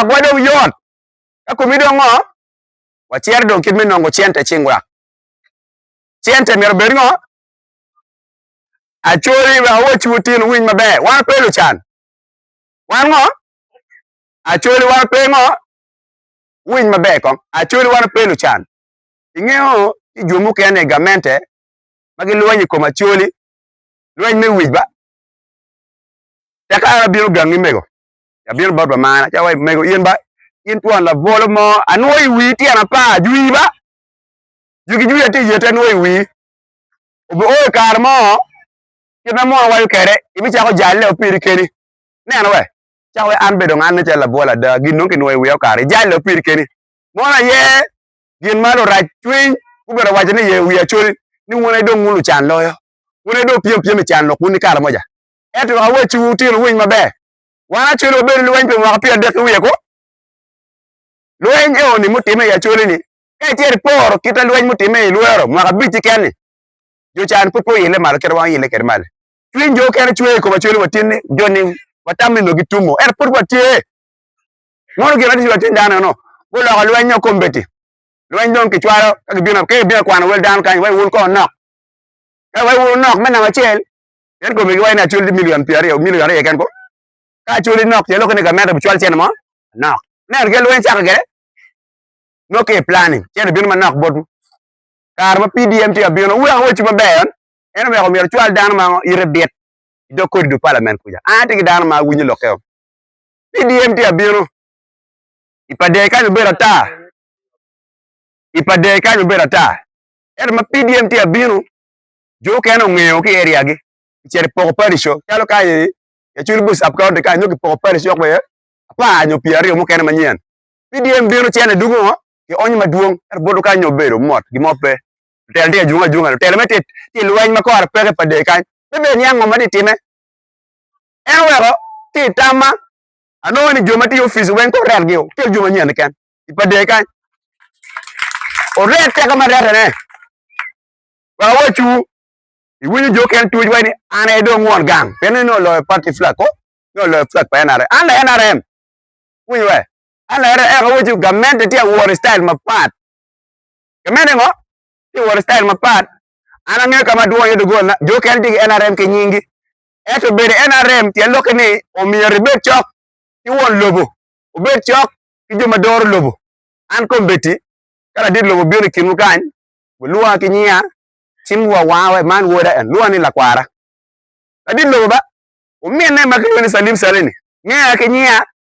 Dogwa dong yot. Ka komi dong ngo? Wacito dong kit me nongo cente i cing lwak. Cente myero obed ngo? Acholi wek awacci wutino wuwiny maber, wan pe lucan. Wan ngo? Acholi wan pe ngo? Wuwiny maber kong. Acholi wan pe lucan. Ingeyo ni jo mukene i gamente ma gilwenyo i kom Acholi, lweny me wic ba. Teka an abino gangi mego, abino bot mamana, ci awaco mego in ba, in twon labolo mo, anwoyo i wii tyen apar, jwii ba. Jwigi jwii atye yete anwoyo i wii. Obi o i kare mo, kit ma mono waco kwede, ibicako jalle piri keni. Neno we, cako we an bedo ngat nen calo labwol ada, gin dong kinwoyo i wiya okare, ijalle piri keni. Mono aye gin ma lurac cwiny gubedo ka waco ni ye wi Acholi ni wun aye dong wun lucan loyo, wun aye dong wupyem pyem i can lok wun i kare moja. Ento wek awacciwu wutino wuwiny maber, wan Acholi wabedo i lweny pi mwaka pyeradek ki wiye ko. Lweny eoni mutimme i Acholi-ni, ka icito iporo kit ma lweny mutimme i Lwero mwaka abic keken-ni, jo can pud pe oile malo kit ma wan oile kwede malo. Cwiny jo okene cwer i kom Acholi watin ni joni watamo ni onongo gitumo ento pud watye. Mono gin ma tye cwiny dano eno guloko lweny nyo kombeddi lweny dong kicwalo ka gibino ka gibino kwano wel dano kany wai wun kong wunok ka wai wun wunok me namba acel pien kombeddi giwaco ni Acholi tye milion pyeraryo milion aryo keken ko ka Acholi nok tyen lok ni gamente bicwalo cente mo nok ineno kit lweny cako kwede nongo ki i planning cente bino manok botwu kare ma PDM tye ka bino wuweko awacci maber en oweko myero ocwal dano ma ite bit i dog kodi dul palament kuca an atye ki dano ma awinyo lokke-o. PDM tye abino i pader kany obedo ata i pader kany obedo ata ento ma PDM tye abino jo okene ongeyo ki i area gi kicito i poko parish o calo kany eni i Acholi sub county kany nongo kipoko parish cok wa apar nyo pyeraryo mukene manyen PDM bino cene dugo ngo kionyo madwong ento botwu kany nongo obedo mot gin mo pe lutelo tye ka jungo ajunga lutelo mere tye i lweny ma kore peke i pader kany me bene niang ngo ma tye ka time. En oweko ki i tamma, anongo ni jo ma tye i opic weng pe oretgi, okel jo manyen keken i pader kany. Oret teke ma retene. Wek awacwu, iwinyo jo okene tuc waci ni an aye dong won gang, pien ni nongo oloyo party flag ko, nongo oloyo flag pa NRM. An la NRM, iwinyo we? An la NRM, ento awacwu gamente tye ka wot i style mapat. Gamente ngo? Tye ka wot i style mapat. An angeyo ka ma adwongo iye doggola, jo okene tye ki NRM ki nyinggi. Ento bedo i NRM tyen lokke ni omyero ibed cok ki won lobo, obed cok ki jo ma doro lobo. An kombeddi, ka ladit lobo obino i kinwu kany, wulwonga ki nyinga, cim wa wanga wek man woda en, lwonga ni lakwara. Ladit lobo ba, ominne ma kilwongo ni Salim Saleh-ni, ngeya ki nyinga.